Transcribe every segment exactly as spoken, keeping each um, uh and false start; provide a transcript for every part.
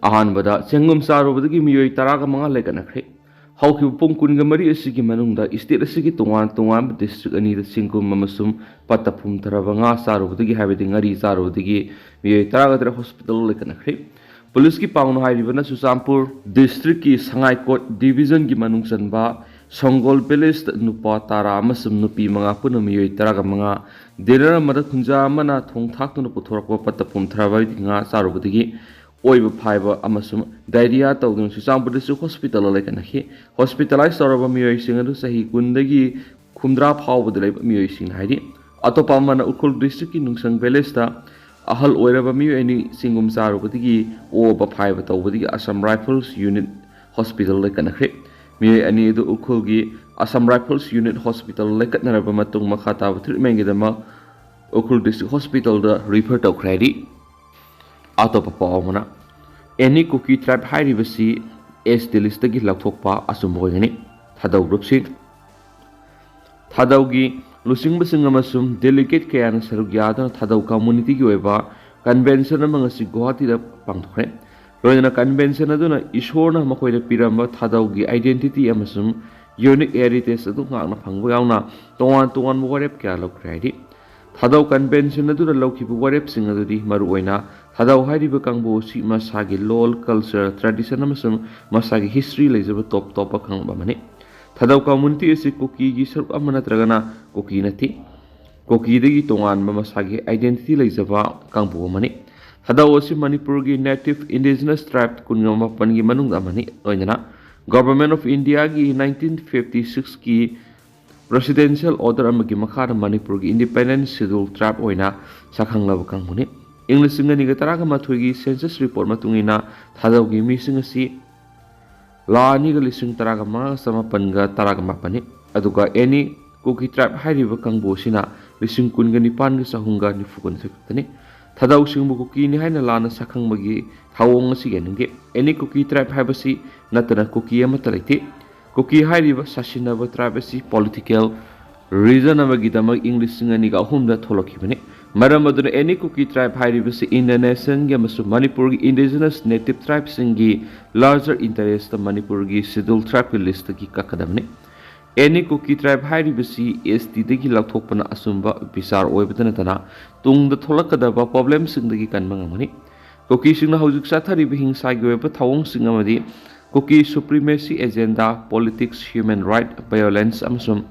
ꯑꯍꯥꯟꯕꯗ ꯆꯦꯡꯒꯨꯝ ꯆꯥꯔꯨꯕꯗꯒꯤ ꯃꯤꯑꯣꯏ ꯇꯔꯥꯒ ꯃꯉꯥ ꯂꯩꯈꯠꯅꯈ꯭ꯔꯦ꯫ ꯍꯧꯈꯤꯕ ꯄꯨꯡ ꯀꯨꯟꯒ ꯃꯔꯤ ꯑꯁꯤꯒꯤ ꯃꯅꯨꯡꯗ state ꯑꯁꯤꯒꯤ ꯇꯣꯉꯥꯟ ꯇꯣꯉꯥꯟꯕ district ꯑꯅꯤꯗ ꯆꯦꯡꯒꯨꯝ ꯑꯃꯁꯨꯡ ꯄꯠꯇ ꯄꯨꯝꯊꯔꯕ ꯉꯥ ꯆꯥꯔꯨꯕꯗꯒꯤ, ꯍꯥꯏꯕꯗꯤ ꯉꯥꯔꯤ ꯆꯥꯔꯨꯕꯗꯒꯤ ꯃꯤꯑꯣꯏ ꯇꯔꯥꯒ ꯇꯔꯦꯠ hospital ꯂꯩꯈꯠꯅꯈ꯭ꯔꯦ꯫ Policeꯀꯤ ꯄꯥꯎꯅ ꯍꯥꯏꯔꯤꯕꯅ ꯆꯨꯔꯆꯥꯟꯄꯨꯔ districtꯀꯤ ꯁꯉꯥꯏꯀꯣꯠ divisionꯒꯤ ꯃꯅꯨꯡ ꯆꯟꯕ ꯁꯣꯡꯒꯣꯜ villageꯇ ꯅꯨꯄꯥ ꯇꯔꯥ ꯑꯃꯁꯨꯡ ꯅꯨꯄꯤ ꯃꯉꯥ ꯄꯨꯟꯅ ꯃꯤꯑꯣꯏ ꯇꯔꯥꯒ ꯃꯉꯥ dinner ꯑꯃꯗ ꯈꯨꯟꯖꯥ ꯑꯃꯅ ꯊꯣꯡ ꯊꯥꯛꯇꯨꯅ ꯄꯨꯊꯣꯔꯛꯄ ꯄꯠꯇ ꯄꯨꯝꯊꯔꯕ ꯉꯥ ꯆꯥꯔꯨꯕꯗꯒꯤ ꯑꯣꯏꯕ ꯐꯥꯏꯕ ꯑꯃꯁꯨꯡ diarrhea ꯇꯧꯗꯨꯅ ꯆꯨꯔꯆꯥꯟꯄꯨꯔ district hospitalꯗ ꯂꯩꯈꯠꯅꯈꯤ꯫ Hospitalize ꯇꯧꯔꯕ ꯃꯤꯑꯣꯏꯁꯤꯡ ꯑꯗꯨ ꯆꯍꯤ ꯀꯨꯟꯗꯒꯤ ꯍꯨꯝꯗ꯭ꯔꯥ ꯐꯥꯎꯕꯗ ꯂꯩꯕ ꯃꯤꯑꯣꯏꯁꯤꯡꯅꯤ ꯍꯥꯏꯔꯤ꯫ ꯑꯇꯣꯞꯄ ꯑꯃꯅ ꯎꯈ꯭ꯔꯨꯜ districtꯀꯤ ꯅꯨꯡꯁꯪ villageꯇ ꯑꯍꯜ ꯑꯣꯏꯔꯕ ꯃꯤꯑꯣꯏ ꯑꯅꯤ ꯆꯦꯡꯒꯨꯝ ꯆꯥꯔꯨꯕꯗꯒꯤ ꯑꯣꯕ ꯐꯥꯏꯕ ꯇꯧꯕꯗꯒꯤ Assam Rifles Unit hospitalꯗ ꯂꯩꯈꯠꯅꯈ꯭ꯔꯦ꯫ ꯃꯤꯑꯣꯏ ꯑꯅꯤ ꯑꯗꯨ ꯎꯈ꯭ꯔꯨꯜꯒꯤ Assam Rifles Unit hospitalꯗ ꯂꯩꯈꯠꯅꯔꯕ ꯃꯇꯨꯡ ꯃꯈꯥ ꯇꯥꯕ treatmentꯒꯤꯗꯃꯛ ꯎꯈ꯭ꯔꯨꯜ district hospitalꯗ refer ꯇꯧꯈ꯭ꯔꯦ ꯍꯥꯏꯔꯤ꯫ ꯑꯇꯣꯞꯄ ꯄꯥꯎ ꯑꯃꯅ, any Kuki tribe ꯍꯥꯏꯔꯤꯕꯁꯤ ST listꯇꯒꯤ ꯂꯧꯊꯣꯛꯄ ꯑꯆꯨꯝꯕ ꯑꯣꯏꯒꯅꯤ꯫ ꯊꯥꯗꯧ group C꯫ ꯊꯥꯗꯧꯒꯤ ꯂꯨꯆꯤꯡꯕꯁꯤꯡ ꯑꯃꯁꯨꯡ delegate ꯀꯌꯥꯅ ꯁꯔꯨꯛ ꯌꯥꯗꯨꯅ ꯊꯥꯗꯧ communityꯒꯤ ꯑꯣꯏꯕ convention ꯑꯃ ꯉꯁꯤ ꯒꯨꯋꯥꯍꯥꯇꯤꯗ ꯄꯥꯡꯊꯣꯛꯈ꯭ꯔꯦ꯫ ꯂꯣꯏꯅꯅ convention ꯑꯗꯨꯅ ꯏꯁꯣꯔꯅ ꯃꯈꯣꯏꯗ ꯄꯤꯔꯝꯕ ꯊꯥꯗꯧꯒꯤ identity ꯑꯃꯁꯨꯡ unique heritage ꯑꯗꯨ ꯉꯥꯛꯅ ꯐꯪꯕ ꯌꯥꯎꯅ ꯇꯣꯉꯥꯟ ꯇꯣꯉꯥꯟꯕ ꯋꯥꯔꯦꯞ ꯀꯌꯥ ꯂꯧꯈ꯭ꯔꯦ ꯍꯥꯏꯔꯤ꯫ ꯊꯥꯗꯧ convention ꯑꯗꯨꯗ ꯂꯧꯈꯤꯕ ꯋꯥꯔꯦꯞꯁꯤꯡ ꯑꯗꯨꯗꯤ ꯃꯔꯨꯑꯣꯏꯅ ꯊꯥꯗꯧ ꯍꯥꯏꯔꯤꯕ ꯀꯥꯡꯕꯨ ꯑꯁꯤ ꯃꯁꯥꯒꯤ ꯂꯣꯜ, culture, tradition ꯑꯃꯁꯨꯡ ꯃꯁꯥꯒꯤ history ꯂꯩꯖꯕ ꯇꯣꯞ ꯇꯣꯞꯄ ꯀꯥꯡꯂꯨꯞ ꯑꯃꯅꯤ꯫ ꯊꯥꯗꯧ community ꯑꯁꯤ ꯀꯨꯀꯤꯒꯤ ꯁꯔꯨꯛ ꯑꯃ ꯅꯠꯇ꯭ꯔꯒꯅ ꯀꯨꯀꯤ ꯅꯠꯇꯦ꯫ ꯀꯨꯀꯤꯗꯒꯤ ꯇꯣꯉꯥꯟꯕ ꯃꯁꯥꯒꯤ identity ꯂꯩꯖꯕ ꯀꯥꯡꯕꯨ ꯑꯃꯅꯤ꯫ ꯊꯥꯗꯧ ꯑꯁꯤ ꯃꯅꯤꯄꯨꯔꯒꯤ native indigenous tribe ꯀꯨꯟꯒ ꯃꯥꯄꯟꯒꯤ ꯃꯅꯨꯡꯗ ꯑꯃꯅꯤ꯫ ꯂꯣꯏꯅꯅ Government of Indiaꯒꯤ nineteen fifty sixꯀꯤ presidential order ꯑꯃꯒꯤ ꯃꯈꯥꯗ ꯃꯅꯤꯄꯨꯔꯒꯤ independent schedule tribe ꯑꯣꯏꯅ ꯁꯛꯈꯪꯂꯕ ꯀꯥꯡꯕꯨꯅꯤ꯫ ꯏꯪ ꯂꯤꯁꯤꯡ ꯑꯅꯤꯒ ꯇꯔꯥꯒ ꯃꯥꯊꯣꯏꯒꯤ census report ꯃꯇꯨꯡ ꯏꯟꯅ ꯊꯥꯗꯧꯒꯤ ꯃꯤꯁꯤꯡ ꯑꯁꯤ ꯂꯥꯈ ꯑꯅꯤꯒ ꯂꯤꯁꯤꯡ ꯇꯔꯥꯒ ꯃꯉꯥꯒ ꯆꯃꯥꯄꯟꯒ ꯇꯔꯥꯒ ꯃꯥꯄꯟꯅꯤ꯫ ꯑꯗꯨꯒ any Kuki tribe ꯍꯥꯏꯔꯤꯕ ꯀꯥꯡꯕꯨ ꯑꯁꯤꯅ ꯂꯤꯁꯤꯡ ꯀꯨꯟꯒ ꯅꯤꯄꯥꯟꯒ ꯆꯍꯨꯝꯒ ꯅꯤꯐꯨꯒ ꯅꯤꯊꯣꯏ ꯈꯛꯇꯅꯤ꯫ ꯊꯥꯗꯧꯁꯤꯡꯕꯨ ꯀꯨꯀꯤꯅꯤ ꯍꯥꯏꯅ ꯂꯥꯟꯅ ꯁꯛꯈꯪꯕꯒꯤ ꯊꯧꯑꯣꯡ ꯑꯁꯤ ꯌꯥꯅꯤꯡꯗꯦ꯫ Any Kuki tribe ꯍꯥꯏꯕꯁꯤ ꯅꯠꯇꯅ ꯀꯨꯀꯤ ꯑꯃꯠꯇ ꯂꯩꯇꯦ꯫ ꯀꯨꯀꯤ ꯍꯥꯏꯔꯤꯕ ꯁꯥꯁꯤꯟꯅꯕ tribe ꯑꯁꯤ political reason ꯑꯃꯒꯤꯗꯃꯛ ꯏꯪ ꯂꯤꯁꯤꯡ ꯑꯅꯤꯒ ꯑꯍꯨꯝꯗ ꯊꯣꯛꯂꯛꯈꯤꯕꯅꯤ꯫ ꯃꯔꯝ ꯑꯗꯨꯅ Any Kuki Tribe ꯍꯥꯏꯔꯤꯕꯁꯤ Indian Nationꯒꯤ ꯑꯃꯁꯨꯡ ꯃꯅꯤꯄꯨꯔꯒꯤ Indigenous Native Tribeꯁꯤꯡꯒꯤ larger interest ꯃꯅꯤꯄꯨꯔꯒꯤ Scheduled Tribeꯀꯤ listꯇꯒꯤ ꯀꯛꯀꯗꯕꯅꯤ꯫ Any Kuki Tribe ꯍꯥꯏꯔꯤꯕꯁꯤ STꯗꯒꯤ ꯂꯧꯊꯣꯛꯄꯅ ꯑꯆꯨꯝꯕ ꯕꯤꯆꯥꯔ ꯑꯣꯏꯕꯇ ꯅꯠꯇꯅ ꯇꯨꯡꯗ ꯊꯣꯛꯂꯛꯀꯗꯕ problemꯁꯤꯡꯗꯒꯤ ꯀꯟꯕ ꯉꯝꯒꯅꯤ꯫ ꯀꯨꯀꯤꯁꯤꯡꯅ ꯍꯧꯖꯤꯛ ꯆꯠꯊꯔꯤꯕ ꯍꯤꯡꯁꯥꯒꯤ ꯑꯣꯏꯕ ꯊꯧꯑꯣꯡꯁꯤꯡ ꯑꯃꯗꯤ Kuki supremacy agenda, politics, human right violence ꯑꯃꯁꯨꯡ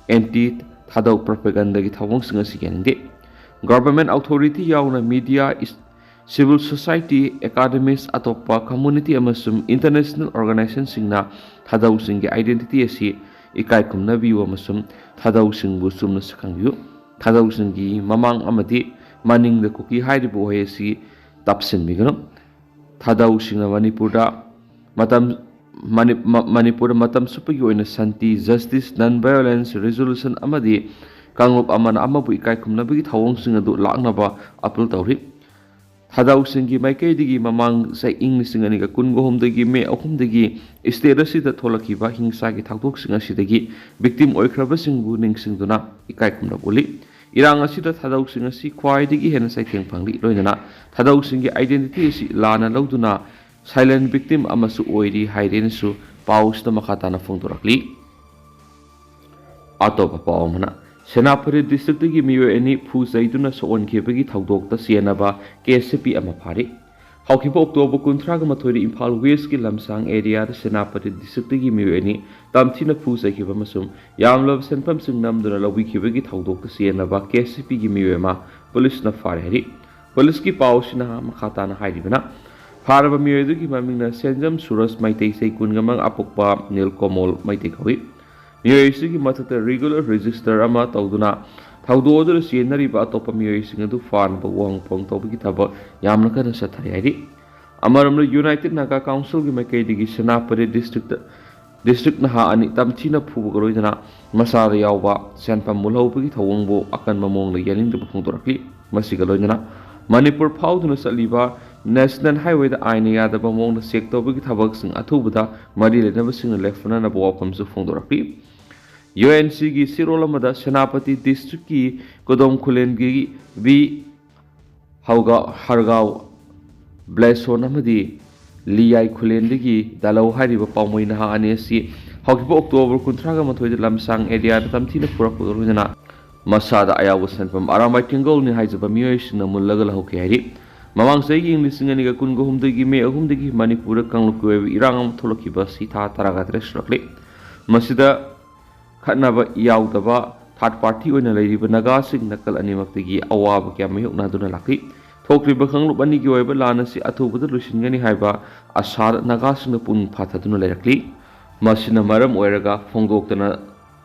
anti ꯊꯥꯗꯧ propagandaꯒꯤ ꯊꯧꯑꯣꯡꯁꯤꯡ ꯑꯁꯤ ꯌꯥꯅꯤꯡꯗꯦ꯫ Government authority ꯌꯥꯎꯅ media, civil society, academics, ꯑꯇꯣꯞꯄ community ꯑꯃꯁꯨꯡ international organizationꯁꯤꯡꯅ ꯊꯥꯗꯧꯁꯤꯡꯒꯤ identity ꯑꯁꯤ ꯏꯀꯥꯏ ꯈꯨꯝꯅꯕꯤꯌꯨ ꯑꯃꯁꯨꯡ ꯊꯥꯗꯧꯁꯤꯡꯕꯨ ꯆꯨꯝꯅ ꯁꯛꯈꯪꯕꯤꯌꯨ꯫ ꯊꯥꯗꯧꯁꯤꯡꯒꯤ ꯃꯃꯥꯡ ꯑꯃꯗꯤ ꯃꯅꯤꯡꯗ ꯀꯨꯀꯤ ꯍꯥꯏꯔꯤꯕ ꯋꯥꯍꯩ ꯑꯁꯤ ꯇꯞꯁꯤꯟꯕꯤꯒꯅꯨ꯫ ꯊꯥꯗꯧꯁꯤꯡꯅ ꯃꯅꯤꯄꯨꯔꯗ ꯃꯇꯝ ꯃꯅꯤ-, ꯃ-, ꯃꯅꯤꯄꯨꯔꯗ ꯃꯇꯝ ꯆꯨꯞꯄꯒꯤ ꯑꯣꯏꯅ ꯁꯥꯟꯇꯤ, justice, non violence, resolution ꯑꯃꯗꯤ ꯀꯥꯡꯂꯨꯞ ꯑꯃꯅ ꯑꯃꯕꯨ ꯏꯀꯥꯏ ꯈꯨꯝꯅꯕꯒꯤ ꯊꯧꯑꯣꯡꯁꯤꯡ ꯑꯗꯨ ꯂꯥꯛꯅꯕ appeal ꯇꯧꯔꯤ꯫ ꯊꯥꯗꯧꯁꯤꯡꯒꯤ ꯃꯥꯏꯀꯩꯗꯒꯤ ꯃꯃꯥꯡ ꯆꯍꯤ ꯏꯪ ꯂꯤꯁꯤꯡ ꯑꯅꯤꯒ ꯀꯨꯟꯒ ꯑꯍꯨꯝꯗꯒꯤ ꯃꯦ ꯑꯍꯨꯝꯗꯒꯤ state ꯑꯁꯤꯗ ꯊꯣꯛꯂꯛꯈꯤꯕ ꯍꯤꯡꯁꯥꯒꯤ ꯊꯧꯗꯣꯛꯁꯤꯡ ꯑꯁꯤꯗꯒꯤ victim ꯑꯣꯏꯈ꯭ꯔꯕꯁꯤꯡꯕꯨ ꯅꯤꯡꯁꯤꯡꯗꯨꯅ ꯏꯀꯥꯏ ꯈꯨꯝꯅꯕ ꯎꯠꯂꯤ꯫ ꯏꯔꯥꯡ ꯑꯁꯤꯗ ꯊꯥꯗꯧꯁꯤꯡ ꯑꯁꯤ ꯈ꯭ꯋꯥꯏꯗꯒꯤ ꯍꯦꯟꯅ ꯆꯩꯊꯦꯡ ꯐꯪꯂꯤ, ꯂꯣꯏꯅꯅ ꯊꯥꯗꯧꯁꯤꯡꯒꯤ identity ꯑꯁꯤ ꯂꯥꯟꯅ ꯂꯧꯗꯨꯅ silent victim ꯑꯃꯁꯨ ꯑꯣꯏꯔꯤ ꯍꯥꯏꯔꯦꯅꯁꯨ ꯄꯥꯎꯁꯤꯗ ꯃꯈꯥ ꯇꯥꯅ ꯐꯣꯡꯗꯣꯔꯛꯂꯤ꯫ ꯑꯇꯣꯞꯄ ꯄꯥꯎ ꯑꯃꯅ, ꯁꯦꯅꯥꯄꯇꯤ districtꯇꯒꯤ ꯃꯤꯑꯣꯏ ꯑꯅꯤ ꯐꯨ ꯆꯩꯗꯨꯅ ꯁꯣꯛꯍꯟꯈꯤꯕꯒꯤ ꯊꯧꯗꯣꯛꯇ ꯆꯦꯟꯅꯕ KCP ꯑꯃ ꯐꯥꯔꯤ꯫ ꯍꯧꯈꯤꯕ October ꯀꯨꯟꯊ꯭ꯔꯥꯒ ꯃꯥꯊꯣꯏꯗ ꯏꯝꯐꯥꯜ Westꯀꯤ ꯂꯝꯁꯥꯡ areaꯗ ꯁꯦꯅꯥꯄꯇꯤ districtꯇꯒꯤ ꯃꯤꯑꯣꯏ ꯑꯅꯤ ꯇꯝꯊꯤꯅ ꯐꯨ ꯆꯩꯈꯤꯕ ꯑꯃꯁꯨꯡ ꯌꯥꯝꯂꯕ ꯁꯦꯟꯐꯝꯁꯤꯡ ꯅꯝꯗꯨꯅ ꯂꯧꯕꯤꯈꯤꯕꯒꯤ ꯊꯧꯗꯣꯛꯇ ꯆꯦꯟꯅꯕ KCPꯒꯤ ꯃꯤꯑꯣꯏ ꯑꯃ ꯄꯨꯂꯤꯁꯅ ꯐꯥꯔꯦ ꯍꯥꯏꯔꯤ꯫ ꯄꯨꯂꯤꯁꯀꯤ ꯄꯥꯎꯁꯤꯅ ꯃꯈꯥ ꯇꯥꯅ ꯍꯥꯏꯔꯤꯕꯅ, ꯐꯥꯔꯕ ꯃꯤꯑꯣꯏ ꯑꯗꯨꯒꯤ ꯃꯃꯤꯡꯅ ꯁꯦꯟꯖꯝ ꯁꯨꯔꯖ ꯃꯩꯇꯩ, ꯆꯍꯤ ꯀꯨꯟꯒ ꯃꯉꯥ, ꯑꯄꯣꯛꯄ ꯅꯤꯜꯀꯣꯃꯣꯜ ꯃꯩꯇꯩ ꯀꯧꯏ꯫ ꯃꯤꯑꯣꯏ ꯑꯁꯤꯒꯤ ꯃꯊꯛꯇ regular register ꯑꯃ ꯇꯧꯗꯨꯅ ꯊꯧꯗꯣꯛ ꯑꯗꯨꯗ ꯆꯦꯟꯅꯔꯤꯕ ꯑꯇꯣꯞꯄ ꯃꯤꯑꯣꯏꯁꯤꯡ ꯑꯗꯨ ꯐꯥꯅꯕ ꯋꯥꯍꯪ ꯄꯥꯎꯍꯪ ꯇꯧꯕꯒꯤ ꯊꯕꯛ ꯌꯥꯝꯅ ꯀꯟꯅ ꯆꯠꯊꯔꯤ ꯍꯥꯏꯔꯤ꯫ ꯑꯃꯔꯣꯝꯗ, United Naga Councilꯒꯤ ꯃꯥꯏꯀꯩꯗꯒꯤ ꯁꯦꯅꯥꯄꯇꯤ districtꯇ district ꯅꯍꯥ ꯑꯅꯤ ꯇꯝꯊꯤꯅ ꯐꯨꯕꯒ ꯂꯣꯏꯅꯅ ꯃꯁꯥꯗ ꯌꯥꯎꯕ ꯁꯦꯟꯐꯝ ꯃꯨꯜꯍꯧꯕꯒꯤ ꯊꯧꯑꯣꯡꯕꯨ ꯑꯀꯟꯕ ꯃꯑꯣꯡꯗ ꯌꯥꯅꯤꯡꯗꯕ ꯐꯣꯡꯗꯣꯔꯛꯂꯤ꯫ ꯃꯁꯤꯒ ꯂꯣꯏꯅꯅ ꯃꯅꯤꯄꯨꯔ ꯐꯥꯎꯗꯨꯅ ꯆꯠꯂꯤꯕ National Highwayꯗ ꯑꯥꯏꯟꯅ ꯌꯥꯗꯕ ꯃꯑꯣꯡꯗ check ꯇꯧꯕꯒꯤ ꯊꯕꯛꯁꯤꯡ ꯑꯊꯨꯕꯗ ꯃꯔꯤ ꯂꯩꯅꯕꯁꯤꯡꯅ ꯂꯦꯞꯍꯟꯅꯅꯕ ꯋꯥꯐꯝꯁꯨ ꯐꯣꯡꯗꯣꯔꯛꯂꯤ꯫ ꯌꯨ ꯑꯦꯟ ꯁꯤꯒꯤ ꯆꯦꯔꯣꯜ ꯑꯃꯗ ꯁꯦꯅꯥꯄꯇꯤ ꯗꯤꯁꯇ꯭ꯔꯤꯛꯀꯤ ꯀꯨꯗꯣꯝ ꯈꯨꯂꯦꯟꯒꯤ ꯕꯤ ꯍꯧꯒ-, ꯍꯔꯒꯥꯎ ꯕ꯭ꯂꯦꯁꯣꯟ ꯑꯃꯗꯤ ꯂꯤꯌꯥꯏ ꯈꯨꯂꯦꯟꯗꯒꯤ ꯗꯥꯂꯧ ꯍꯥꯏꯔꯤꯕ ꯄꯥꯎꯃꯩ ꯅꯍꯥ ꯑꯅꯤ ꯑꯁꯤ ꯍꯧꯈꯤꯕ ꯑꯣꯛꯇꯣꯕꯔ ꯀꯨꯟꯊ꯭ꯔꯥꯒ ꯃꯥꯊꯣꯏꯗ ꯂꯝꯁꯥꯡ ꯑꯦꯔꯤꯌꯥꯗ ꯇꯝꯊꯤꯅ ꯐꯨꯔꯛꯄꯒ ꯂꯣꯏꯅꯅ ꯃꯁꯥꯗ ꯑꯌꯥꯎꯕ ꯁꯟꯐꯝ ꯑꯔꯥꯝꯕꯥꯏ ꯇꯦꯡꯒꯧꯅꯤ ꯍꯥꯏꯖꯕ ꯃꯤꯑꯣꯏꯁꯤꯡꯅ ꯃꯨꯜꯂꯒ ꯂꯧꯍꯧꯈꯤ ꯍꯥꯏꯔꯤ꯫ ꯃꯃꯥꯡ ꯆꯍꯤꯒꯤ ꯏꯪ ꯂꯤꯁꯤꯡ ꯑꯅꯤꯒ ꯀꯨꯟꯒ ꯍꯨꯝꯗꯣꯏꯒꯤ ꯃꯦ ꯑꯍꯨꯝꯗꯒꯤ ꯃꯅꯤꯄꯨꯔꯗ ꯀꯥꯡꯂꯨꯞꯀꯤ ꯑꯣꯏꯕ ꯏꯔꯥꯡ ꯑꯃ ꯊꯣꯛꯂꯛꯈꯤꯕ ꯑꯁꯤ ꯊꯥ ꯇꯔꯥꯒ ꯇꯔꯦꯠ ꯁꯨꯔꯛꯂꯤ꯫ ꯃꯁꯤꯗ ꯈꯠꯅꯕ ꯌꯥꯎꯗꯕ ꯊꯥꯔꯠ ꯄꯥꯔꯇꯤ ꯑꯣꯏꯅ ꯂꯩꯔꯤꯕ ꯅꯥꯒꯥꯁꯤꯡ ꯅꯥꯀꯜ ꯑꯅꯤꯃꯛꯇꯒꯤ ꯑꯋꯥꯕ ꯀꯌꯥ ꯃꯥꯌꯣꯛꯅꯗꯨꯅ ꯂꯥꯛꯂꯤ꯫ ꯊꯣꯛꯂꯤꯕ ꯀꯥꯡꯂꯨꯞ ꯑꯅꯤꯒꯤ ꯑꯣꯏꯕ ꯂꯥꯟ ꯑꯁꯤ ꯑꯊꯨꯕꯗ ꯂꯣꯏꯁꯤꯟꯒꯅꯤ ꯍꯥꯏꯕ ꯑꯁꯥꯗ ꯅꯥꯒꯥꯁꯤꯡꯅ ꯄꯨꯛꯅꯤꯡ ꯐꯥꯊꯗꯨꯅ ꯂꯩꯔꯛꯂꯤ꯫ ꯃꯁꯤꯅ ꯃꯔꯝ ꯑꯣꯏꯔꯒ ꯐꯣꯡꯗꯣꯛꯇꯅ,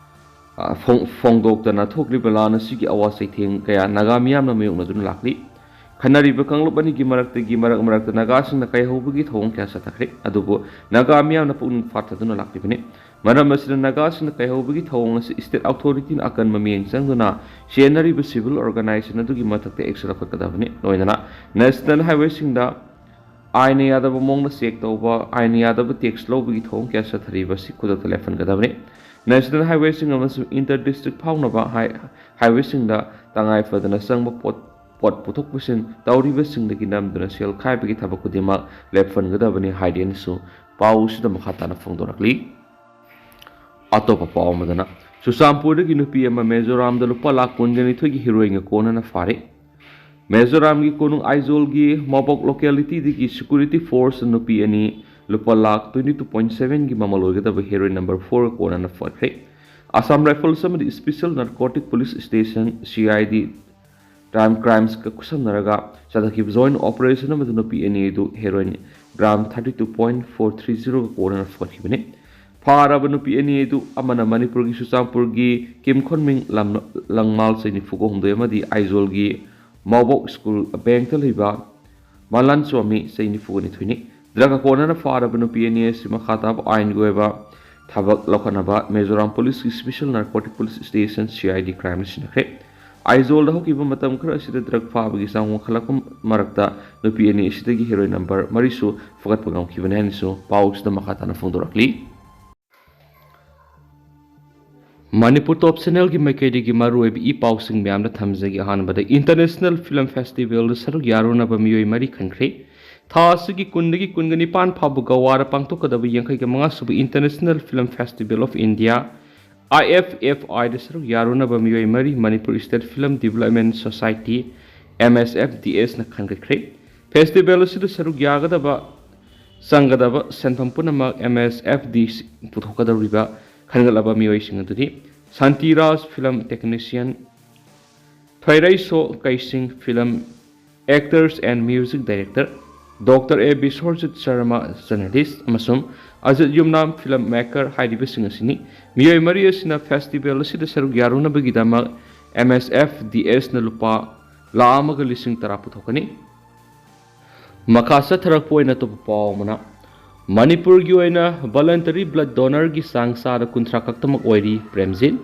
ꯑ, ꯐꯣꯡ-, ꯐꯣꯡꯗꯣꯛꯇꯅ ꯊꯣꯛꯂꯤꯕ ꯂꯥꯟ ꯑꯁꯤꯒꯤ ꯑꯋꯥ ꯆꯩꯊꯦꯡ ꯀꯌꯥ ꯅꯥꯒꯥ ꯃꯤꯌꯥꯝꯅ ꯃꯥꯌꯣꯛꯅꯗꯨꯅ ꯂꯥꯛꯂꯤ꯫ ꯈꯟꯅꯔꯤꯕ ꯀꯥꯡꯂꯨꯞ ꯑꯅꯤꯒꯤ ꯃꯔꯛꯇꯒꯤ ꯃꯔꯛ ꯃꯔꯛꯇ ꯅꯥꯒꯥꯁꯤꯡꯅ ꯀꯥꯏꯍꯧꯕꯒꯤ ꯊꯧꯑꯣꯡ ꯀꯌꯥ ꯆꯠꯊꯈ꯭ꯔꯦ, ꯑꯗꯨꯕꯨ ꯅꯥꯒꯥ ꯃꯤꯌꯥꯝꯅ ꯄꯨꯛꯅꯤꯡ ꯐꯥꯊꯗꯨꯅ ꯂꯥꯛꯂꯤꯕꯅꯤ꯫ ꯃꯔꯝ ꯑꯁꯤꯅ ꯅꯥꯒꯥꯁꯤꯡꯅ ꯀꯥꯏꯍꯧꯕꯒꯤ ꯊꯧꯑꯣꯡ ꯑꯁꯤ ꯁ꯭ꯇꯦꯠ ꯑꯣꯊꯣꯔꯤꯇꯤꯅ ꯑꯀꯟꯕ ꯃꯤꯠꯌꯦꯡ ꯆꯪꯗꯨꯅ ꯆꯦꯟꯅꯔꯤꯕ ꯁꯤꯚꯤꯜ ꯑꯣꯔꯒꯅꯥꯏꯖꯦꯁꯟ ꯑꯗꯨꯒꯤ ꯃꯊꯛꯇ ꯑꯦꯛꯁꯟ ꯂꯧꯈꯠꯀꯗꯕꯅꯤ꯫ ꯂꯣꯏꯅꯅ ꯅꯦꯁꯅꯦꯜ ꯍꯥꯏꯋꯦꯁꯤꯡꯗ ꯑꯥꯏꯟꯅ ꯌꯥꯗꯕ ꯃꯑꯣꯡꯗ ꯆꯦꯛ ꯇꯧꯕ, ꯑꯥꯏꯟꯅ ꯌꯥꯗꯕ ꯇꯦꯛꯁ ꯂꯧꯕꯒꯤ ꯊꯧꯑꯣꯡ ꯀꯌꯥ ꯆꯠꯊꯔꯤꯕ ꯑꯁꯤ ꯈꯨꯗꯛꯇ ꯂꯦꯞꯍꯟꯒꯗꯕꯅꯤ꯫ ꯅꯦꯁꯅꯦꯜ ꯍꯥꯏꯋꯦꯁꯤꯡ ꯑꯃꯁꯨꯡ ꯏꯟꯇꯔ ꯗꯤꯁꯇ꯭ꯔꯤꯛ ꯐꯥꯎꯅꯕ ꯍꯥꯏ-, ꯍꯥꯏꯋꯦꯁꯤꯡꯗ ꯇꯉꯥꯏ ꯐꯗꯅ ꯆꯪꯕ ꯄꯣꯠ, ꯄꯣꯠ ꯄꯨꯊꯣꯛ ꯄꯨꯁꯤꯟ ꯇꯧꯔꯤꯕꯁꯤꯡꯗꯒꯤ ꯅꯝꯗꯨꯅ ꯁꯦꯜ ꯈꯥꯏꯕꯒꯤ ꯊꯕꯛ ꯈꯨꯗꯤꯡꯃꯛ ꯂꯦꯞꯍꯟꯒꯗꯕꯅꯤ ꯍꯥꯏꯗꯦꯅꯁꯨ ꯄꯥꯎ ꯑꯁꯤꯗ ꯃꯈꯥ ꯇꯥꯅ ꯐꯣꯡꯗꯣꯔꯛꯂꯤ꯫ ꯑꯇꯣꯞꯄ ꯄꯥꯎ ꯑꯃꯗꯅ, ꯆꯨꯔꯆꯥꯟꯄꯨꯔꯗꯒꯤ ꯅꯨꯄꯤ ꯑꯃ ꯃꯤꯖꯣꯔꯥꯝꯗ ꯂꯨꯄꯥ ꯂꯥꯈ ꯀꯨꯟꯒ ꯅꯤꯊꯣꯏꯒꯤ ꯍꯦꯔꯣꯏꯟꯒ ꯀꯣꯟꯅꯅ ꯐꯥꯔꯦ꯫ ꯃꯤꯖꯣꯔꯥꯝꯒꯤ ꯀꯣꯅꯨꯡ ꯑꯥꯏꯖꯣꯜꯒꯤ ꯃꯣꯕꯣꯛ ꯂꯣꯀꯦꯂꯤꯇꯤꯗꯒꯤ ꯁꯦꯀ꯭ꯌꯨꯔꯤꯇꯤ ꯐꯣꯔꯁ ꯅꯨꯄꯤ ꯑꯅꯤ ꯂꯨꯄꯥ ꯂꯥꯈ ꯇ꯭ꯋꯦꯟꯇꯤ ꯇꯨ ꯄꯣꯏꯟ ꯁꯚꯦꯟꯒꯤ ꯃꯃꯜ ꯑꯣꯏꯒꯗꯕ ꯍꯦꯔꯣꯏꯟ ꯅꯝꯕꯔ ꯐꯣꯔꯒ ꯀꯣꯟꯅꯅ ꯐꯥꯈ꯭ꯔꯦ꯫ ꯑꯁꯥꯝ ꯔꯥꯏꯐꯜꯁ ꯑꯃꯗꯤ special narcotic police station, C I D, crime, ꯀ꯭ꯔꯥꯏꯝꯁꯀ ꯈꯨꯠꯁꯝꯅꯔꯒ ꯆꯠꯊꯈꯤꯕ ꯖꯣꯏꯟ ꯑꯣꯄꯔꯦꯁꯟ ꯑꯃꯗ ꯅꯨꯄꯤ ꯑꯅꯤ ꯑꯗꯨ heroin gram thirty two point four three ꯖꯤꯔꯣꯒ ꯀꯣꯟꯅꯅ ꯐꯥꯈꯤꯕꯅꯤ꯫ ꯐꯥꯔꯕ ꯅꯨꯄꯤ ꯑꯅꯤ ꯑꯗꯨ ꯑꯃꯅ ꯃꯅꯤꯄꯨꯔꯒꯤ ꯆꯨꯔꯆꯥꯟꯄꯨꯔꯒꯤ ꯀꯤꯝꯈꯣꯟꯃꯤꯡ ꯂꯝ-, ꯂꯪꯃꯥꯜ ꯆꯍꯤ ꯅꯤꯐꯨꯒ ꯍꯨꯝꯗꯣꯏ ꯑꯃꯗꯤ ꯑꯥꯏꯖꯣꯜꯒꯤ ꯃꯥꯎꯕꯣꯛ ꯁ꯭ꯀꯨꯜ ꯕꯦꯡꯛꯇ ꯂꯩꯕ ꯃꯂꯥꯟ ꯁ꯭ꯋꯥꯃꯤ ꯆꯍꯤ ꯅꯤꯐꯨꯒ ꯅꯤꯊꯣꯏꯅꯤ꯫ ꯗ꯭ꯔꯒ ꯀꯣꯟꯅꯅ ꯐꯥꯔꯕ ꯅꯨꯄꯤ ꯑꯅꯤ ꯑꯁꯤ ꯃꯈꯥ ꯇꯥꯕ ꯑꯥꯏꯟꯒꯤ ꯑꯣꯏꯕ ꯊꯕꯛ ꯂꯧꯈꯠꯅꯕ ꯃꯤꯖꯣꯔꯥꯝ ꯄꯨꯂꯤꯁꯀꯤ special narcotic police station, C I ꯗꯤ, ꯀ꯭ꯔꯥꯏꯝꯗ ꯁꯤꯟꯅꯈ꯭ꯔꯦ꯫ ꯑꯥꯏꯖꯣꯜꯗ ꯍꯧꯈꯤꯕ ꯃꯇꯝ ꯈꯔ ꯑꯁꯤꯗ ꯗ꯭ꯔꯒ ꯐꯥꯕꯒꯤ ꯆꯥꯡ ꯋꯥꯡꯈꯠꯂꯛꯄ ꯃꯔꯛꯇ ꯅꯨꯄꯤ ꯑꯅꯤ ꯑꯁꯤꯗꯒꯤ ꯍꯦꯔꯣꯏꯟ ꯅꯝꯕꯔ ꯃꯔꯤꯁꯨ ꯐꯒꯠꯄ ꯉꯝꯈꯤꯕꯅꯤ ꯍꯥꯏꯅꯁꯨ ꯄꯥꯎ ꯑꯁꯤꯗ ꯃꯈꯥ ꯇꯥꯅ ꯐꯣꯡꯗꯣꯔꯛꯂꯤ꯫ ꯃꯅꯤꯄꯨꯔ ꯇꯣꯞ ꯆꯦꯅꯦꯜꯒꯤ ꯃꯥꯏꯀꯩꯗꯒꯤ ꯃꯔꯨꯑꯣꯏꯕ ꯏ ꯄꯥꯎꯁꯤꯡ ꯃꯌꯥꯝꯗ ꯊꯝꯖꯒꯦ꯫ ꯑꯍꯥꯟꯕꯗ, ꯏꯟꯇꯔꯅꯦꯁꯅꯦꯜ ꯐꯤꯂꯝ ꯐꯦꯁꯇꯤꯚꯦꯜꯗ ꯁꯔꯨꯛ ꯌꯥꯔꯨꯅꯕ ꯃꯤꯑꯣꯏ ꯃꯔꯤ ꯈꯟꯈ꯭ꯔꯦ꯫ ꯊꯥ ꯑꯁꯤꯒꯤ ꯀꯨꯟꯗꯒꯤ ꯀꯨꯟꯒ ꯅꯤꯄꯥꯟ ꯐꯥꯎꯕ ꯒꯋꯥꯗ ꯄꯥꯡꯊꯣꯛꯀꯗꯕ ꯌꯥꯡꯈꯩꯒ ꯃꯉꯥ ꯁꯨꯕ international film festival of India, IFFI ꯗ ꯁꯔꯨꯛ ꯌꯥꯔꯨꯅꯕ ꯃꯤꯑꯣꯏ ꯃꯔꯤ Manipur state film development society, MSFDS ꯅ ꯈꯟꯒꯠꯈ꯭ꯔꯦ꯫ ꯐꯦꯁꯇꯤꯚꯦꯜ ꯑꯁꯤꯗ ꯁꯔꯨꯛ ꯌꯥꯒꯗꯕ ꯆꯪꯒꯗꯕ ꯁꯦꯟꯐꯝ ꯄꯨꯝꯅꯃꯛ MSFDS ꯄꯨꯊꯣꯛꯀꯗꯧꯔꯤꯕ ꯈꯟꯒꯠꯂꯕ ꯃꯤꯑꯣꯏꯁꯤꯡ ꯑꯗꯨꯗꯤ: Shantiraj, film technician, Thoireisho Keishing, film Actors and Music Director, Doctor A Biswajit Sharma, journalist, ꯑꯃꯁꯨꯡ ꯑꯖꯤꯠ ꯌꯨꯝꯅꯥꯝ, ꯐꯤꯂꯝ ꯃꯦꯀꯔ ꯍꯥꯏꯔꯤꯕꯁꯤꯡ ꯑꯁꯤꯅꯤ꯫ ꯃꯤꯑꯣꯏ ꯃꯔꯤ ꯑꯁꯤꯅ ꯐꯦꯁꯇꯤꯚꯦꯜ ꯑꯁꯤꯗ ꯁꯔꯨꯛ ꯌꯥꯔꯨꯅꯕꯒꯤꯗꯃꯛ MSFDS ꯅ ꯂꯨꯄꯥ ꯂꯥꯈ ꯑꯃꯒ ꯂꯤꯁꯤꯡ ꯇꯔꯥ ꯄꯨꯊꯣꯛꯀꯅꯤ꯫ ꯃꯈꯥ ꯆꯠꯊꯔꯛꯄ ꯑꯣꯏꯅ ꯑꯇꯣꯞꯄ ꯄꯥꯎ ꯑꯃꯅ, ꯃꯅꯤꯄꯨꯔꯒꯤ ꯑꯣꯏꯅ voluntary blood donor ꯒꯤ ꯆꯥꯡ ꯆꯥꯗ ꯀꯨꯟꯊ꯭ꯔꯥ ꯈꯛꯇꯃꯛ ꯑꯣꯏꯔꯤ, ꯄ꯭ꯔꯦꯝꯖꯤꯠ꯫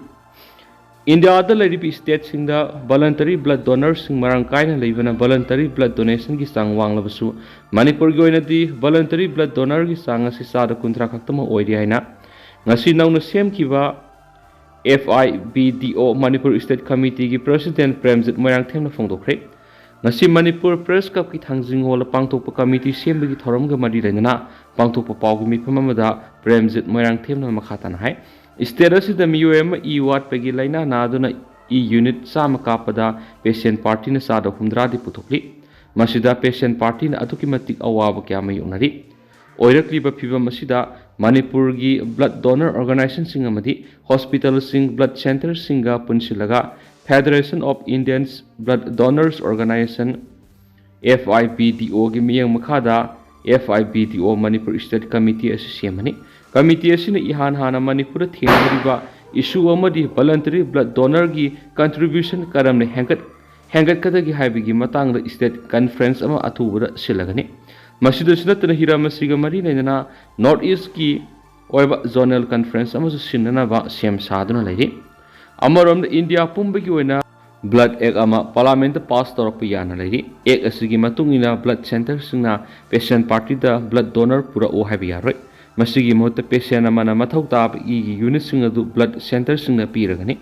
ꯏꯟꯗꯤꯌꯥꯗ ꯂꯩꯔꯤꯕ ꯁ꯭ꯇꯦꯠꯁꯤꯡꯗ voluntary blood donor ꯁꯤꯡ ꯃꯔꯥꯡ ꯀꯥꯏꯅ ꯂꯩꯕꯅ voluntary blood donation ꯒꯤ ꯆꯥꯡ ꯋꯥꯡꯂꯕꯁꯨ, ꯃꯅꯤꯄꯨꯔꯒꯤ ꯑꯣꯏꯅꯗꯤ voluntary blood donor ꯒꯤ ꯆꯥꯡ ꯑꯁꯤ ꯆꯥꯗ ꯀꯨꯟꯊ꯭ꯔꯥ ꯈꯛꯇꯃꯛ ꯑꯣꯏꯔꯤ ꯍꯥꯏꯅ ꯉꯁꯤ ꯅꯧꯅ ꯁꯦꯝꯈꯤꯕ FIBDO Manipur state ꯀꯃꯤꯇꯤꯒꯤ president Premjit ꯃꯣꯏꯔꯥꯡꯊꯦꯝꯅ ꯐꯣꯡꯗꯣꯛꯈ꯭ꯔꯦ꯫ ꯉꯁꯤ ꯃꯅꯤꯄꯨꯔ ꯄ꯭ꯔꯦꯁ ꯀ꯭ꯂꯕꯀꯤ ꯊꯥꯡꯖꯤꯡ ꯍꯣꯜꯗ ꯄꯥꯡꯊꯣꯛꯄ ꯀꯃꯤꯇꯤ ꯁꯦꯝꯕꯒꯤ ꯊꯧꯔꯝꯒ ꯃꯔꯤ ꯂꯩꯅꯅ ꯄꯥꯡꯊꯣꯛꯄ ꯄꯥꯎꯒꯤ ꯃꯤꯐꯝ ꯑꯃꯗ ꯄ꯭ꯔꯦꯝꯖꯤꯠ ꯃꯣꯏꯔꯥꯡꯊꯦꯝꯅ ꯃꯈꯥ ꯇꯥꯅ ꯍꯥꯏ, ꯁ꯭ꯇꯦꯠ ꯑꯁꯤꯗ ꯃꯤꯑꯣꯏ ꯑꯃ ꯏ ꯋꯥꯠꯄꯒꯤ ꯂꯥꯏꯅꯥ ꯅꯥꯗꯨꯅ ꯏ ꯌꯨꯅꯤꯠ ꯆꯥꯝꯃ ꯀꯥꯞꯄꯗ ꯄꯦꯁꯦꯟꯠ ꯄꯥꯔꯇꯤꯅ ꯆꯥꯗ ꯍꯨꯝꯗ꯭ꯔꯥꯗꯤ ꯄꯨꯊꯣꯛꯂꯤ꯫ ꯃꯁꯤꯗ ꯄꯦꯁꯦꯟꯠ ꯄꯥꯔꯇꯤꯅ ꯑꯗꯨꯛꯀꯤ ꯃꯇꯤꯛ ꯑꯋꯥꯕ ꯀꯌꯥ ꯃꯥꯌꯣꯛꯅꯔꯤ꯫ ꯑꯣꯏꯔꯛꯂꯤꯕ ꯐꯤꯚꯝ ꯑꯁꯤꯗ ꯃꯅꯤꯄꯨꯔꯒꯤ blood donor organization ꯁꯤꯡ ꯑꯃꯗꯤ ꯍꯣꯁꯄꯤꯇꯥꯜꯁꯤꯡ, blood centre ꯁꯤꯡꯒ ꯄꯨꯟꯁꯤꯜꯂꯒ Federation of Indian Blood Donors Organisation, FIBDO ꯒꯤ ꯃꯤꯠꯌꯦꯡ ꯃꯈꯥꯗ FIBDO ꯃꯅꯤꯄꯨꯔ ꯁ꯭ꯇꯦꯠ ꯀꯃꯤꯇꯤ ꯑꯁꯤ ꯁꯦꯝꯕꯅꯤ꯫ ꯀꯃꯤꯇꯤ ꯑꯁꯤꯅ ꯏꯍꯥꯟ ꯍꯥꯟꯅ ꯃꯅꯤꯄꯨꯔꯗ ꯊꯦꯡꯅꯔꯤꯕ issue ꯑꯃꯗꯤ voluntary blood donor ꯒꯤ contribution ꯀꯔꯝꯅ ꯍꯦꯟꯒꯠ ꯍꯦꯟꯒꯠꯀꯗꯒꯦ ꯍꯥꯏꯕꯒꯤ ꯃꯇꯥꯡꯗ ꯁ꯭ꯇꯦꯠ ꯀꯟꯐꯔꯦꯟꯁ ꯑꯃ ꯑꯊꯨꯕꯗ ꯁꯤꯜꯂꯒꯅꯤ꯫ ꯃꯁꯤꯗꯁꯨ ꯅꯠꯇꯅ ꯍꯤꯔꯝ ꯑꯁꯤꯒ ꯃꯔꯤ ꯂꯩꯅꯅ North East ꯀꯤ ꯑꯣꯏꯕ ꯖꯣꯅꯦꯜ ꯀꯟꯐꯔꯦꯟꯁ ꯑꯃꯁꯨ ꯁꯤꯟꯅꯅꯕ ꯁꯦꯝ ꯁꯥꯗꯨꯅ ꯂꯩꯔꯤ꯫ ꯑꯃꯔꯣꯝꯗ ꯏꯟꯗꯤꯌꯥ ꯄꯨꯝꯕꯒꯤ ꯑꯣꯏꯅ blood act ꯑꯃ ꯄꯥꯔꯂꯤꯌꯥꯃꯦꯟꯠꯇ ꯄꯥꯁ ꯇꯧꯔꯛꯄ ꯌꯥꯅ ꯂꯩꯔꯤ꯫ ꯑꯦꯛ ꯑꯁꯤꯒꯤ ꯃꯇꯨꯡ ꯏꯟꯅ blood centre ꯁꯤꯡꯅ ꯄꯦꯁꯦꯟꯠ ꯄꯥꯔꯇꯤꯗ blood donor ꯄꯨꯔꯛꯎ ꯍꯥꯏꯕ ꯌꯥꯔꯣꯏ꯫ ꯃꯁꯤꯒꯤ ꯃꯍꯨꯠꯇ patient ꯑꯃꯅ ꯃꯊꯧ ꯇꯥꯕ ꯏꯒꯤ unitꯁꯤꯡ ꯑꯗꯨ blood centreꯁꯤꯡꯗ ꯄꯤꯔꯒꯅꯤ꯫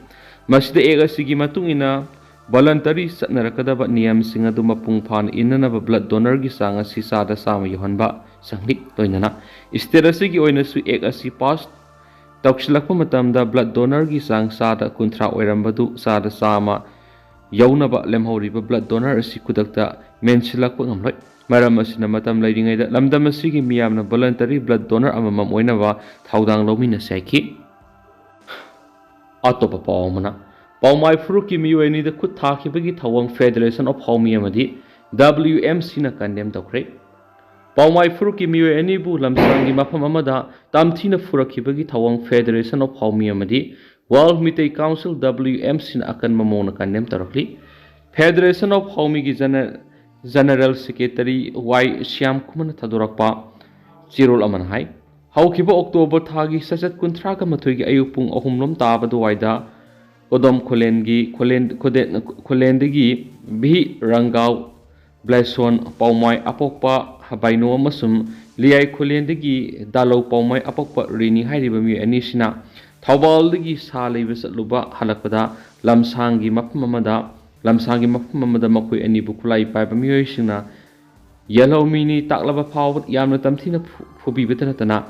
ꯃꯁꯤꯗ Act ꯑꯁꯤꯒꯤ ꯃꯇꯨꯡ ꯏꯟꯅ voluntary ꯆꯠꯅꯔꯛꯀꯗꯕ ꯅꯤꯌꯝꯁꯤꯡ ꯑꯗꯨ ꯃꯄꯨꯡ ꯐꯥꯅ ꯏꯟꯅꯅꯕ blood donorꯒꯤ ꯆꯥꯡ ꯑꯁꯤ ꯆꯥꯗ ꯆꯥꯝꯃ ꯌꯧꯍꯟꯕ ꯆꯪꯂꯤ꯫ ꯂꯣꯏꯅꯅ state ꯑꯁꯤꯒꯤ ꯑꯣꯏꯅꯁꯨ Act ꯑꯁꯤ pass ꯇꯧꯁꯤꯜꯂꯛꯄ ꯃꯇꯝꯗ blood donorꯒꯤ ꯆꯥꯡ ꯆꯥꯗ ꯀꯨꯟꯊ꯭ꯔꯥ ꯑꯣꯏꯔꯝꯕꯗꯨ ꯆꯥꯗ ꯆꯥꯝꯃ ꯌꯧꯅꯕ ꯂꯦꯝꯍꯧꯔꯤꯕ blood donor ꯑꯁꯤ ꯈꯨꯗꯛꯇ ꯃꯦꯟꯁꯤꯜꯂꯛꯄ ꯉꯝꯂꯣꯏ꯫ ꯃꯔꯝ ꯑꯁꯤꯅ, ꯃꯇꯝ ꯂꯩꯔꯤꯉꯩꯗ ꯂꯝꯗꯝ ꯑꯁꯤꯒꯤ ꯃꯤꯌꯥꯝꯅ voluntary blood donor ꯑꯃꯃꯝ ꯑꯣꯏꯅꯕ ꯊꯧꯗꯥꯡ ꯂꯧꯃꯤꯟꯅꯁꯤ ꯍꯥꯏꯈꯤ꯫ ꯑꯇꯣꯞꯄ ꯄꯥꯎ ꯑꯃꯅ, ꯄꯥꯎꯃꯥꯏ ꯐꯨꯔꯨꯞꯀꯤ ꯃꯤꯑꯣꯏ ꯑꯅꯤꯗ ꯈꯨꯠ ꯊꯥꯈꯤꯕꯒꯤ ꯊꯧꯑꯣꯡ Federation of ꯍꯥꯎꯃꯤ ꯑꯃꯗꯤ WMCꯅ condemn ꯇꯧꯈ꯭ꯔꯦ꯫ ꯄꯥꯎꯃꯥꯏ ꯐꯨꯔꯨꯞꯀꯤ ꯃꯤꯑꯣꯏ ꯑꯅꯤꯕꯨ ꯂꯝꯁꯥꯡꯒꯤ ꯃꯐꯝ ꯑꯃꯗ ꯇꯝꯊꯤꯅ ꯐꯨꯔꯛꯈꯤꯕꯒꯤ ꯊꯧꯑꯣꯡ Federation of ꯍꯥꯎꯃꯤ ꯑꯃꯗꯤ World Meitei Council, WMCꯅ ꯑꯀꯟꯕ ꯃꯑꯣꯡꯗ condemn ꯇꯧꯔꯛꯂꯤ꯫ Federation of ꯍꯥꯎꯃꯤꯒꯤ General Secretary ꯋꯥꯏ ꯁ꯭ꯌꯥꯝ ꯀꯨꯃꯥꯔꯅ ꯊꯥꯗꯣꯔꯛꯄ ꯆꯦꯔꯣꯜ ꯑꯃꯅ ꯍꯥꯏ, ꯍꯧꯈꯤꯕ October ꯊꯥꯒꯤ ꯁꯆꯠ ꯀꯨꯟꯊ꯭ꯔꯥꯒ ꯃꯥꯊꯣꯏꯒꯤ ꯑꯌꯨꯛ ꯄꯨꯡ ꯑꯍꯨꯝ ꯂꯣꯝ ꯇꯥꯕ ꯑꯗꯨꯋꯥꯏꯗ ꯀꯣꯗꯣꯝ ꯈꯨꯂꯦꯟꯒꯤ, ꯈꯨꯂꯦꯟ-, ꯈꯨꯗꯦ-, ꯈꯨꯂꯦꯟꯗꯒꯤ ꯚꯤ ꯔꯪꯒꯥꯎ, ꯕ꯭ꯂꯦꯁꯣꯟ ꯄꯥꯎꯃꯥꯏ ꯑꯄꯣꯛꯄ ꯕꯥꯏꯅꯣ ꯑꯃꯁꯨꯡ ꯂꯤꯌꯥꯏ ꯈꯨꯂꯦꯟꯗꯒꯤ ꯗꯥꯂꯧ ꯄꯥꯎꯃꯥꯏ ꯑꯄꯣꯛꯄ ꯔꯤꯅꯤ ꯍꯥꯏꯔꯤꯕ ꯃꯤꯑꯣꯏ ꯑꯅꯤꯁꯤꯅ ꯊꯧꯕꯥꯜꯗꯒꯤ ꯁꯥ ꯂꯩꯕ ꯆꯠꯂꯨꯕ ꯍꯜꯂꯛꯄꯗ ꯂꯝꯁꯥꯡꯒꯤ ꯃꯐꯝ ꯑꯃꯗ, ꯂꯝꯁꯥꯡꯒꯤ ꯃꯐꯝ ꯑꯃꯗ ꯃꯈꯣꯏ ꯑꯅꯤꯕꯨ ꯈꯨꯠꯂꯥꯏ ꯄꯥꯏꯕ ꯃꯤꯑꯣꯏꯁꯤꯡꯅ ꯌꯦꯜꯍꯧꯃꯤꯅꯤ ꯇꯥꯛꯂꯕ ꯐꯥꯎꯕ ꯌꯥꯝꯅ ꯇꯝꯊꯤꯅ ꯐꯨ-, ꯐꯨꯕꯤꯕꯇ ꯅꯠꯇꯅ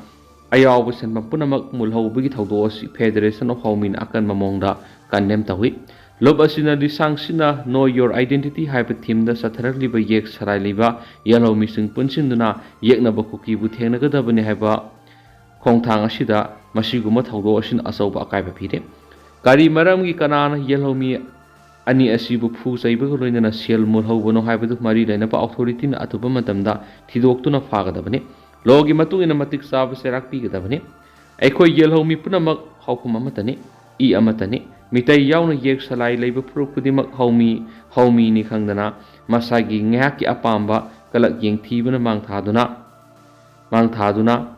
ꯑꯌꯥꯎꯕ ꯁꯦꯟꯐꯝ ꯄꯨꯝꯅꯃꯛ ꯃꯨꯜꯍꯧꯕꯒꯤ ꯊꯧꯗꯣꯛ ꯑꯁꯤ Federation of ꯍꯥꯎꯃꯤꯅ ꯑꯀꯟꯕ ꯃꯑꯣꯡꯗ condemn ꯇꯧꯏ꯫ ꯂꯨꯞ ꯑꯁꯤꯅ ꯂꯤꯁꯥꯡꯁꯤꯠꯅ Know Your Identity ꯍꯥꯏꯕ themeꯗ ꯆꯠꯊꯔꯛꯂꯤꯕ ꯌꯦꯛ ꯁꯂꯥꯏ ꯂꯩꯕ ꯌꯦꯜꯍꯧꯃꯤꯁꯤꯡ ꯄꯨꯟꯁꯤꯟꯗꯨꯅ ꯌꯦꯛꯅꯕ ꯀꯨꯀꯤꯕꯨ ꯊꯦꯡꯅꯒꯗꯕꯅꯤ ꯍꯥꯏꯕ ꯈꯣꯡꯊꯥꯡ ꯑꯁꯤꯗ ꯃꯁꯤꯒꯨꯝꯕ ꯊꯧꯗꯣꯛ ꯑꯁꯤꯅ ꯑꯆꯧꯕ ꯑꯀꯥꯏꯕ ꯄꯤꯔꯦ꯫ ꯀꯔꯤ ꯃꯔꯝꯒꯤ ꯀꯅꯥꯅ ꯌꯦꯜꯍꯧꯃꯤ ꯑꯅꯤ ꯑꯁꯤꯕꯨ ꯐꯨ ꯆꯩꯕꯒ ꯂꯣꯏꯅꯅ ꯁꯦꯜ ꯃꯨꯜꯍꯧꯕꯅꯣ ꯍꯥꯏꯕꯗꯨ ꯃꯔꯤ ꯂꯩꯅꯕ authorityꯅ ꯑꯊꯨꯕ ꯃꯇꯝꯗ ꯊꯤꯗꯣꯛꯇꯨꯅ ꯐꯥꯒꯗꯕꯅꯤ꯫ Lawꯒꯤ ꯃꯇꯨꯡ ꯏꯟꯅ ꯃꯇꯤꯛ ꯆꯥꯕ ꯆꯩꯔꯥꯛ ꯄꯤꯒꯗꯕꯅꯤ꯫ ꯑꯩꯈꯣꯏ ꯌꯦꯜꯍꯧꯃꯤ ꯄꯨꯝꯅꯃꯛ ꯍꯧꯐꯝ ꯑꯃꯠꯇꯅꯤ, ꯏ ꯑꯃꯠꯇꯅꯤ꯫ ꯃꯤꯇꯩ ꯌꯥꯎꯅ ꯌꯦꯛ ꯁꯂꯥꯏ ꯂꯩꯕ ꯐꯨꯔꯨꯞ ꯈꯨꯗꯤꯡꯃꯛ ꯍꯧꯃꯤ, ꯍꯧꯃꯤꯅꯤ ꯈꯪꯗꯅ ꯃꯁꯥꯒꯤ ꯉꯥꯏꯍꯥꯛꯀꯤ ꯑꯄꯥꯝꯕ ꯀꯂꯛ ꯌꯦꯡꯊꯤꯕꯅ ꯃꯥꯡ ꯊꯥꯗꯨꯅ, ꯃꯥꯡ ꯊꯥꯗꯨꯅ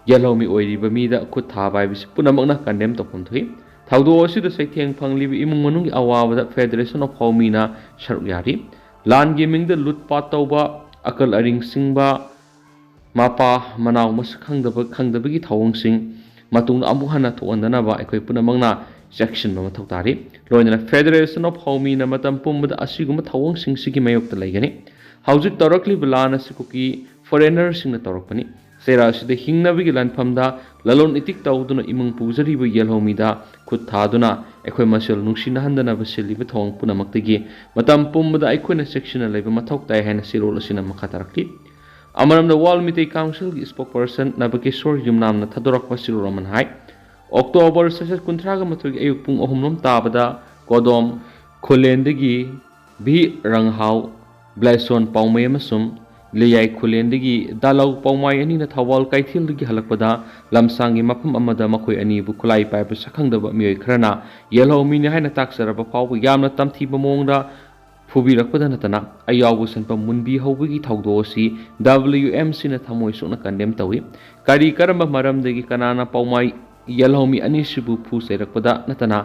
ꯌꯦꯜꯍꯧꯃꯤ ꯑꯣꯏꯔꯤꯕ ꯃꯤꯗ ꯈꯨꯠ ꯊꯥꯕ ꯍꯥꯏꯕꯁꯤ ꯄꯨꯝꯅꯃꯛꯅ condemn ꯇꯧꯐꯝ ꯊꯣꯛꯏ꯫ ꯊꯧꯗꯣꯛ ꯑꯁꯤꯗ ꯆꯩꯊꯦꯡ ꯐꯪꯂꯤꯕ ꯏꯃꯨꯡ ꯃꯅꯨꯡꯒꯤ ꯑꯋꯥꯕꯗ Federation of ꯍꯥꯎꯃꯤꯅ ꯁꯔꯨꯛ ꯌꯥꯔꯤ꯫ ꯂꯥꯟꯒꯤ ꯃꯤꯡꯗ ꯂꯨꯠ ꯄꯥꯠ ꯇꯧꯕ, ꯑꯀꯜ ꯑꯔꯤꯡ ꯁꯤꯡꯕ, ꯃꯄꯥ ꯃꯅꯥꯎ ꯃꯁꯛ ꯈꯪꯗꯕ ꯈꯪꯗꯕꯒꯤ ꯊꯧꯑꯣꯡꯁꯤꯡ ꯃꯇꯨꯡꯗ ꯑꯃꯨꯛ ꯍꯟꯅ ꯊꯣꯛꯍꯟꯗꯅꯕ ꯑꯩꯈꯣꯏ ꯄꯨꯝꯅꯃꯛꯅ ꯆꯦꯛꯁꯤꯟꯕ ꯃꯊꯧ ꯇꯥꯔꯤ꯫ ꯂꯣꯏꯅꯅ Federation of ꯍꯥꯎꯃꯤꯅ ꯃꯇꯝ ꯄꯨꯝꯕꯗ ꯑꯁꯤꯒꯨꯝꯕ ꯊꯧꯑꯣꯡꯁꯤꯡꯁꯤꯒꯤ ꯃꯥꯌꯣꯛꯇ ꯂꯩꯒꯅꯤ꯫ ꯍꯧꯖꯤꯛ ꯇꯧꯔꯛꯂꯤꯕ ꯂꯥꯟ ꯑꯁꯤ ꯀꯨꯀꯤ foreignerꯁꯤꯡꯅ ꯇꯧꯔꯛꯄꯅꯤ꯫ ꯆꯩꯔꯥ ꯑꯁꯤꯗ ꯍꯤꯡꯅꯕꯒꯤ ꯂꯥꯟꯐꯝꯗ ꯂꯂꯣꯟ ꯏꯇꯤꯛ ꯇꯧꯗꯨꯅ ꯏꯃꯨꯡ ꯄꯨꯖꯔꯤꯕ ꯌꯦꯜꯍꯧꯃꯤꯗ ꯈꯨꯠ ꯊꯥꯗꯨꯅ ꯑꯩꯈꯣꯏ ꯃꯁꯦꯜ ꯅꯨꯡꯁꯤꯅꯍꯟꯗꯅꯕ ꯁꯤꯜꯂꯤꯕ ꯊꯧꯑꯣꯡ ꯄꯨꯝꯅꯃꯛꯇꯒꯤ ꯃꯇꯝ ꯄꯨꯝꯕꯗ ꯑꯩꯈꯣꯏꯅ ꯆꯦꯛꯁꯤꯟꯅ ꯂꯩꯕ ꯃꯊꯧ ꯇꯥꯏ ꯍꯥꯏꯅ ꯆꯦꯔꯣꯜ ꯑꯁꯤꯅ ꯃꯈꯥ ꯇꯥꯔꯛꯂꯤ꯫ ꯑꯃꯔꯣꯝꯗ World ꯃꯤꯇꯩ Councilꯒꯤ spokesperson ꯅꯕꯀꯤꯁꯣꯔ ꯌꯨꯝꯅꯥꯝꯅ ꯊꯥꯗꯣꯔꯛꯄ ꯆꯦꯔꯣꯜ ꯑꯃꯅ ꯍꯥꯏ, October ꯁꯦꯁꯟ ꯀꯨꯟꯊ꯭ꯔꯥꯒ ꯃꯥꯊꯣꯏꯒꯤ ꯑꯌꯨꯛ ꯄꯨꯡ ꯑꯍꯨꯝ ꯂꯣꯝ ꯇꯥꯕꯗ ꯀꯣꯗꯣꯝ ꯈꯨꯂꯦꯟꯗꯒꯤ ꯚꯤ ꯔꯪꯍꯥꯎ, ꯕ꯭ꯂꯦꯁꯣꯟ ꯄꯥꯎꯃꯩ ꯑꯃꯁꯨꯡ ꯂꯤꯌꯥꯏ ꯈꯨꯂꯦꯟꯗꯒꯤ ꯗꯥꯂꯧ ꯄꯥꯎꯃꯥꯏ ꯑꯅꯤꯅ ꯊꯧꯕꯥꯜ ꯀꯩꯊꯦꯜꯗꯒꯤ ꯍꯜꯂꯛꯄꯗ ꯂꯝꯁꯥꯡꯒꯤ ꯃꯐꯝ ꯑꯃꯗ ꯃꯈꯣꯏ ꯑꯅꯤꯕꯨ ꯈꯨꯠꯂꯥꯏ ꯄꯥꯏꯕ ꯁꯛꯈꯪꯗꯕ ꯃꯤꯑꯣꯏ ꯈꯔꯅ ꯌꯦꯜꯍꯧꯃꯤꯅꯤ ꯍꯥꯏꯅ ꯇꯥꯛꯆꯔꯕ ꯐꯥꯎꯕ ꯌꯥꯝꯅ ꯇꯝꯊꯤꯕ ꯃꯑꯣꯡꯗ ꯐꯨꯕꯤꯔꯛꯄꯗ ꯅꯠꯇꯅ ꯑꯌꯥꯎꯕ ꯁꯟꯐꯝ ꯃꯨꯟꯕꯤ ꯍꯧꯕꯒꯤ ꯊꯧꯗꯣꯛ ꯑꯁꯤ W M Cꯅ ꯊꯃꯣꯏ ꯁꯣꯛꯅ condemn ꯇꯧꯏ꯫ ꯀꯔꯤ ꯀꯔꯝꯕ ꯃꯔꯝꯗꯒꯤ ꯀꯅꯥꯅ ꯄꯥꯎꯃꯥꯏ ꯌꯦꯜꯍꯧꯃꯤ ꯑꯅꯤꯁꯤꯕꯨ ꯐꯨ ꯆꯩꯔꯛꯄꯗ ꯅꯠꯇꯅ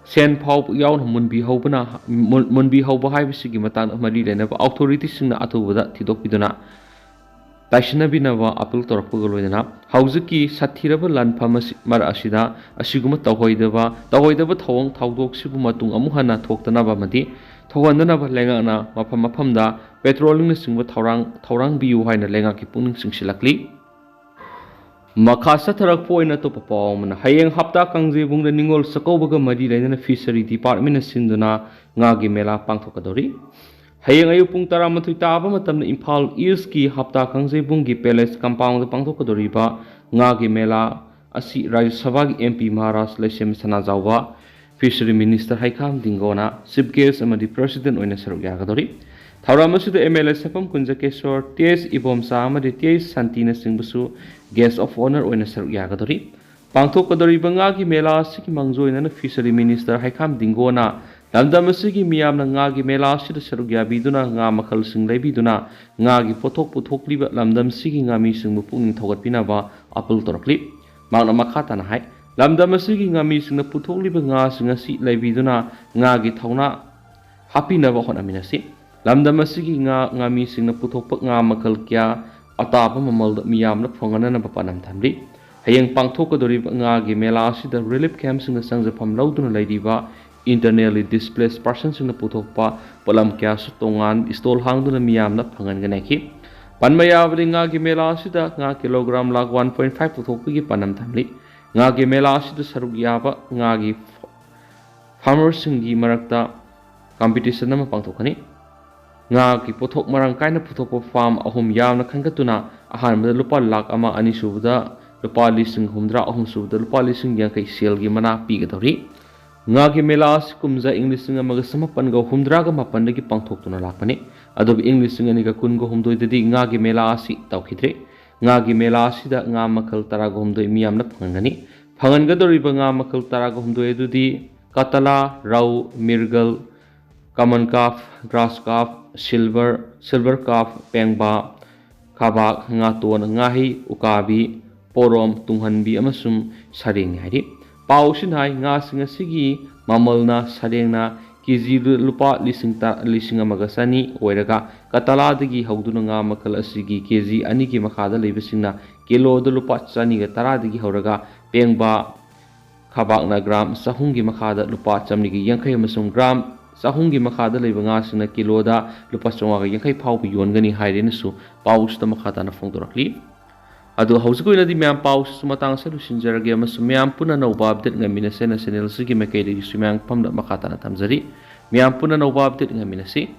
ꯁꯦꯟ ꯐꯥꯎꯕ ꯌꯥꯎꯅ ꯃꯨꯟꯕꯤ ꯍꯧꯕꯅ, ꯃꯨꯟ-, ꯃꯨꯟꯕꯤ ꯍꯧꯕ ꯍꯥꯏꯕꯁꯤꯒꯤ ꯃꯇꯥꯡꯗ ꯃꯔꯤ ꯂꯩꯅꯕ authorityꯁꯤꯡꯅ ꯑꯊꯨꯕꯗ ꯊꯤꯗꯣꯛꯄꯤꯗꯨꯅ ꯇꯥꯏꯁꯤꯟꯅꯕꯤꯅꯕ appeal ꯇꯧꯔꯛꯄꯒ ꯂꯣꯏꯅꯅ ꯍꯧꯖꯤꯛꯀꯤ ꯁꯥꯊꯤꯔꯕ ꯂꯥꯟꯐꯝ ꯑꯁꯤ, ꯃꯔꯛ ꯑꯁꯤꯗ ꯑꯁꯤꯒꯨꯝꯕ ꯇꯧꯍꯣꯏꯗꯕ, ꯇꯧꯍꯣꯏꯗꯕ ꯊꯧꯑꯣꯡ ꯊꯧꯗꯣꯛꯁꯤꯕꯨ ꯃꯇꯨꯡ ꯑꯃꯨꯛ ꯍꯟꯅ ꯊꯣꯛꯇꯅꯕ ꯑꯃꯗꯤ ꯊꯣꯛꯍꯟꯗꯅꯕ ꯂꯩꯉꯥꯛꯅ ꯃꯐꯝ ꯃꯐꯝꯗ patrollingꯅꯆꯤꯡꯕ ꯊꯧꯔꯥꯡ, ꯊꯧꯔꯥꯡꯕꯤꯌꯨ ꯍꯥꯏꯅ ꯂꯩꯉꯥꯛꯀꯤ ꯄꯨꯛꯅꯤꯡ ꯆꯤꯡꯁꯤꯜꯂꯛꯂꯤ꯫ ꯃꯈꯥ ꯆꯠꯊꯔꯛꯄ ꯑꯣꯏꯅ ꯑꯇꯣꯞꯄ ꯄꯥꯎ ꯑꯃꯅ, ꯍꯌꯦꯡ ꯍꯞꯇꯥ ꯀꯥꯡꯖꯩꯕꯨꯡꯗ ꯅꯤꯉꯣꯜ ꯆꯥꯛꯀꯧꯕꯒ ꯃꯔꯤ ꯂꯩꯅꯅ Fishery Departmentꯅ ꯁꯤꯟꯗꯨꯅ ꯉꯥꯒꯤ ꯃꯦꯂꯥ ꯄꯥꯡꯊꯣꯛꯀꯗꯧꯔꯤ꯫ ꯍꯌꯦꯡ ꯑꯌꯨꯛ ꯄꯨꯡ ꯇꯔꯥꯃꯥꯊꯣꯏ ꯇꯥꯕ ꯃꯇꯝꯗ ꯏꯝꯐꯥꯜ Eastꯀꯤ ꯍꯞꯇꯥ ꯀꯥꯡꯖꯩꯕꯨꯡꯒꯤ Palace compoundꯗ ꯄꯥꯡꯊꯣꯛꯀꯗꯧꯔꯤꯕ ꯉꯥꯒꯤ ꯃꯦꯂꯥ ꯑꯁꯤ ꯔꯥꯖ꯭ꯌ ꯁꯚꯥꯒꯤ M P ꯃꯍꯥꯔꯥꯖ ꯂꯩꯁꯦꯝ ꯁꯅꯥꯖꯥꯎꯕ, Fishery Minister ꯍꯩꯈꯥꯝ ꯗꯤꯡꯒꯣꯅ Chief Guest ꯑꯃꯗꯤ President ꯑꯣꯏꯅ ꯁꯔꯨꯛ ꯌꯥꯒꯗꯧꯔꯤ꯫ ꯊꯧꯔꯝ ꯑꯁꯤꯗ M L A ꯁꯦꯐꯝ ꯀꯨꯟꯖꯀꯦꯁꯣꯔ, T H Ibomcha ꯑꯃꯗꯤ T H ꯁꯥꯟꯇꯤꯅꯆꯤꯡꯕꯁꯨ Guest of Honour ꯑꯣꯏꯅ ꯁꯔꯨꯛ ꯌꯥꯒꯗꯧꯔꯤ꯫ ꯄꯥꯡꯊꯣꯛꯀꯗꯧꯔꯤꯕ ꯉꯥꯒꯤ ꯃꯦꯂꯥ ꯑꯁꯤꯒꯤ ꯃꯥꯡꯖꯣꯏꯅꯅ Fishery Minister ꯍꯩꯈꯥꯝ ꯗꯤꯡꯒꯣꯅ ꯂꯝꯗꯝ ꯑꯁꯤꯒꯤ ꯃꯤꯌꯥꯝꯅ ꯉꯥꯒꯤ ꯃꯦꯂꯥ ꯑꯁꯤꯗ ꯁꯔꯨꯛ ꯌꯥꯕꯤꯗꯨꯅ ꯉꯥ ꯃꯈꯜꯁꯤꯡ ꯂꯩꯕꯤꯗꯨꯅ ꯉꯥꯒꯤ ꯄꯣꯠꯊꯣꯛ ꯄꯨꯊꯣꯛꯂꯤꯕ ꯂꯝꯗꯝꯁꯤꯒꯤ ꯉꯥꯃꯤꯁꯤꯡꯕꯨ ꯄꯨꯛꯅꯤꯡ ꯊꯧꯒꯠꯄꯤꯅꯕ appeal ꯇꯧꯔꯛꯂꯤ꯫ ꯃꯍꯥꯛꯅ ꯃꯈꯥ ꯇꯥꯅ ꯍꯥꯏ, ꯂꯝꯗꯝ ꯑꯁꯤꯒꯤ ꯉꯥꯃꯤꯁꯤꯡꯅ ꯄꯨꯊꯣꯛꯂꯤꯕ ꯉꯥꯁꯤꯡ ꯑꯁꯤ ꯂꯩꯕꯤꯗꯨꯅ ꯉꯥꯒꯤ ꯊꯧꯅꯥ ꯍꯥꯞꯄꯤꯅꯕ ꯍꯣꯠꯅꯃꯤꯟꯅꯁꯤ꯫ ꯂꯝꯗꯝ ꯑꯁꯤꯒꯤ ꯉꯥ ꯉꯥꯃꯤꯁꯤꯡꯅ ꯄꯨꯊꯣꯛꯄ ꯉꯥ ꯃꯈꯜ ꯀꯌꯥ ꯑꯇꯥꯕ ꯃꯃꯜꯗ ꯃꯤꯌꯥꯝꯅ ꯐꯪꯍꯟꯅꯅꯕ ꯄꯥꯟꯗꯝ ꯊꯝꯂꯤ꯫ ꯍꯌꯦꯡ ꯄꯥꯡꯊꯣꯛꯀꯗꯧꯔꯤꯕ ꯉꯥꯒꯤ ꯃꯦꯂꯥ ꯑꯁꯤꯗ relief camp ꯁꯤꯡꯗ ꯆꯪꯖꯐꯝ ꯂꯧꯗꯨꯅ ꯂꯩꯔꯤꯕ internally displaced person ꯁꯤꯡꯅ ꯄꯨꯊꯣꯛꯄ ꯄꯣꯠꯂꯝ ꯀꯌꯥꯁꯨ ꯇꯣꯉꯥꯟ stall ꯍꯥꯡꯗꯨꯅ ꯃꯤꯌꯥꯝꯅ ꯐꯪꯍꯟꯒꯅꯤ ꯍꯥꯏꯈꯤ꯫ ꯄꯟꯕ ꯌꯥꯕꯗꯤ, ꯉꯥꯒꯤ ꯃꯦꯂꯥ ꯑꯁꯤꯗ ꯉꯥ kilogram lakh one point five ꯄꯨꯊꯣꯛꯄꯒꯤ ꯄꯥꯟꯗꯝ ꯊꯝꯂꯤ꯫ ꯉꯥꯒꯤ ꯃꯦꯂꯥ ꯑꯁꯤꯗ ꯁꯔꯨꯛ ꯌꯥꯕ ꯉꯥꯒꯤ farmer ꯁꯤꯡꯒꯤ ꯃꯔꯛꯇ competition ꯑꯃ ꯄꯥꯡꯊꯣꯛꯀꯅꯤ꯫ ꯉꯥꯒꯤ ꯄꯣꯠꯊꯣꯛ ꯃꯔꯥꯡ ꯀꯥꯏꯅ ꯄꯨꯊꯣꯛꯄ farm ꯑꯍꯨꯝ ꯌꯥꯝꯅ ꯈꯟꯒꯠꯇꯨꯅ ꯑꯍꯥꯟꯕꯗ ꯂꯨꯄꯥ ꯂꯥꯈ ꯑꯃ, ꯑꯅꯤꯁꯨꯕꯗ ꯂꯨꯄꯥ ꯂꯤꯁꯤꯡ ꯍꯨꯝꯗ꯭ꯔꯥ, ꯑꯍꯨꯝꯁꯨꯕꯗ ꯂꯨꯄꯥ ꯂꯤꯁꯤꯡ ꯌꯥꯡꯈꯩ ꯁꯦꯜꯒꯤ ꯃꯅꯥ ꯄꯤꯒꯗꯧꯔꯤ꯫ ꯉꯥꯒꯤ ꯃꯦꯂꯥ ꯑꯁꯤ ꯀꯨꯝꯖꯥ ꯏꯪ ꯂꯤꯁꯤꯡ ꯑꯃꯒ ꯆꯃꯥꯄꯟꯒ ꯍꯨꯝꯗ꯭ꯔꯥꯒ ꯃꯥꯄꯟꯗꯒꯤ ꯄꯥꯡꯊꯣꯛꯇꯨꯅ ꯂꯥꯛꯄꯅꯤ꯫ ꯑꯗꯨꯕꯨ ꯏꯪ ꯂꯤꯁꯤꯡ ꯑꯅꯤꯒ ꯀꯨꯟꯒ ꯍꯨꯝꯗꯣꯏꯗꯗꯤ ꯉꯥꯒꯤ ꯃꯦꯂꯥ ꯑꯁꯤ ꯇꯧꯈꯤꯗ꯭ꯔꯦ꯫ ꯉꯥꯒꯤ ꯃꯦꯂꯥ ꯑꯁꯤꯗ ꯉꯥ ꯃꯈꯜ ꯇꯔꯥꯒ ꯍꯨꯝꯗꯣꯏ ꯃꯤꯌꯥꯝꯅ ꯐꯪꯍꯟꯒꯅꯤ꯫ ꯐꯪꯍꯟꯒꯗꯧꯔꯤꯕ ꯉꯥ ꯃꯈꯜ ꯇꯔꯥꯒ ꯍꯨꯝꯗꯣꯏ ꯑꯗꯨꯗꯤ ꯀꯇꯂꯥ, ꯔꯧ, mrigal, common carp, grass carp, silver, silver carp, ꯄꯦꯡꯕꯥ, ꯈꯥꯕꯥꯛ, ꯉꯥꯇꯣꯟ, ꯉꯥꯍꯩ, ꯎꯀꯥꯕꯤ, ꯄꯣꯔꯣꯝ, ꯇꯨꯡꯍꯟꯕꯤ ꯑꯃꯁꯨꯡ ꯁꯔꯦꯡꯅꯤ ꯍꯥꯏꯔꯤ꯫ ꯄꯥꯎ ꯑꯁꯤꯅ ꯍꯥꯏ, ꯉꯥꯁꯤꯡ ꯑꯁꯤꯒꯤ ꯃꯃꯜꯅ ꯁꯔꯦꯡꯅ ꯀꯦꯖꯤꯗ ꯂꯨꯄꯥ ꯂꯤꯁꯤꯡ ꯇ-, ꯂꯤꯁꯤꯡ ꯑꯃꯒ ꯆꯅꯤ ꯑꯣꯏꯔꯒ, ꯀꯇꯂꯥꯗꯒꯤ ꯍꯧꯗꯨꯅ ꯉꯥ ꯃꯈꯜ ꯑꯁꯤꯒꯤ ꯀꯦꯖꯤ ꯑꯅꯤꯒꯤ ꯃꯈꯥꯗ ꯂꯩꯕꯁꯤꯡꯅ ꯀꯤꯂꯣꯗ ꯂꯨꯄꯥ ꯆꯅꯤꯒ ꯇꯔꯥꯗꯒꯤ ꯍꯧꯔꯒ, ꯄꯦꯡꯕꯥ, ꯈꯥꯕꯥꯛꯅ ꯒ꯭ꯔꯥꯝ ꯆꯍꯨꯝꯒꯤ ꯃꯈꯥꯗ ꯂꯨꯄꯥ ꯆꯥꯃꯔꯤꯒ ꯌꯥꯡꯈꯩ ꯑꯃꯁꯨꯡ ꯒ꯭ꯔꯥꯝ ꯆꯍꯨꯝꯒꯤ ꯃꯈꯥꯗ ꯂꯩꯕ ꯉꯥꯁꯤꯡꯅ ꯀꯤꯂꯣꯗ ꯂꯨꯄꯥ ꯆꯥꯝꯃꯉꯥꯒ ꯌꯥꯡꯈꯩ ꯐꯥꯎꯕ ꯌꯣꯟꯒꯅꯤ ꯍꯥꯏꯔꯦꯅꯁꯨ ꯄꯥꯎꯁꯤꯗ ꯃꯈꯥ ꯇꯥꯅ ꯐꯣꯡꯗꯣꯔꯛꯂꯤ꯫ ꯑꯗꯣ ꯍꯧꯖꯤꯛꯀꯤ ꯑꯣꯏꯅꯗꯤ ꯃꯌꯥꯝ ꯄꯥꯎꯁꯤꯁꯨ ꯃꯇꯥꯡ ꯑꯁꯤꯗ ꯂꯣꯏꯁꯤꯟꯖꯔꯒꯦ ꯑꯃꯁꯨꯡ ꯃꯌꯥꯝ ꯄꯨꯟꯅ ꯑꯅꯧꯕ update ꯉꯥꯏꯃꯤꯟꯅꯁꯦꯅ channel ꯑꯁꯤꯒꯤ ꯃꯥꯏꯀꯩꯗꯒꯤꯁꯨ ꯃꯌꯥꯝ ꯃꯐꯝꯗ ꯃꯈꯥ ꯇꯥꯅ ꯊꯝꯖꯔꯤ꯫ ꯃꯌꯥꯝ ꯄꯨꯟꯅ ꯑꯅꯧꯕ update ꯉꯥꯏꯃꯤꯟꯅꯁꯤ꯫